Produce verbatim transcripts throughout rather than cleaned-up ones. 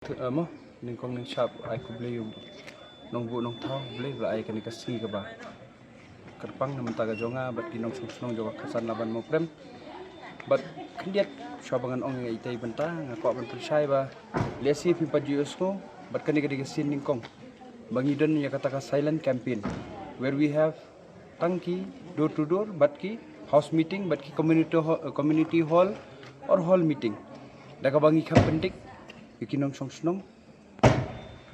Amo, nyngkong nyngshap ai khublei ïa u nongbuh nongthaw, khublei ba la ai kane ka sngi kaba kyrpang na bynta ka jong nga bad ki nongshong shnong jong ka Kyrsan Laban Mawprem. Bad khyndiat shuwa ba ngan ong ïa itei bynta, nga kwah ban pynshai ba lehse phim pat ju ïohsngew, bad kane ka dei ka sien nyngkong ba ngi don ïa kata ka silent campaign where we have tang ki door to door, bad ki house meeting, bad ki community hall, community hall or hall meeting, da kaba ngi kham pyndik ïa ki nongshong shnong.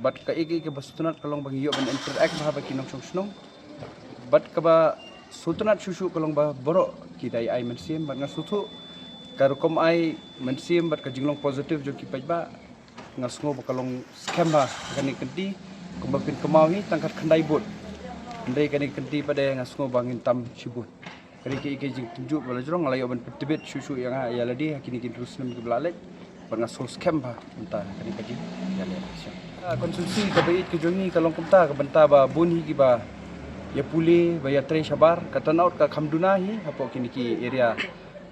Bad kaei kaei kaba sngewtynnat ka long ba ngi ïoh ban interact bha bad ki nongshong shnong. Bad kaba sngewtynnat shuh shuh ka long ba baroh ki da ïa ai mynsiem, bad nga sngewthuh ka rukom ai mynsiem bad ka jinglong positive jong ki paidbah, nga sngew ba ka long skhem bha. Kane ka kynti kumba phin kynmaw hi, tang kat khyndai vote, hynrei kane ka kynti pat de nga sngew ba ngin tam shi vote. Kane kaei kaei jingtynjuh ba la jrong, nga la ïoh ban pyntbit shuh shuh ïa nga ïa lade ha kine ki hynriew snem kiba la leit, bad nga sngew skhem bha mynta kane ka jingïaleh election. Ka constituency kaba ïeit ka jong ngi ka long kumta, ka bynta ba bun hi kiba ïa pule, ba ïatrei shabar, ka turnout ka kham duna hi hapoh kine ki area,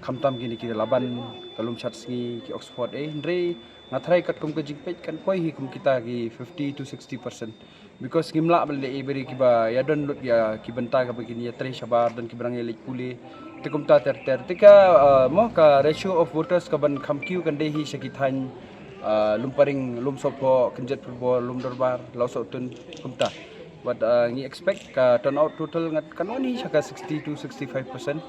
khamtam kine ki Laban, ka Lumshad Sngi, ki Oxford, eh, hynrei nga tharai katkum ka jingpeit kan poi hi kum kita ki fifty to sixty percent. Because ngim lah ban leh ïa i ba ri kiba ïa don lut ïa ki bynta kaba kin ïatrei shabar, don kiba nang ïa leit pule. Te kumta ter ter. Te ka, uh, mo ka ratio of voters kaban kham kiew kan dei hi sha ki thaiñ, uh, Lumparing, Lumsohphoh, Kynjatphurbor, Lumdorbar, Lawsohtun, kumta. But, uh, ngi expect ka turnout total ngat kan wan hi sha ka sixty to sixty-five percent.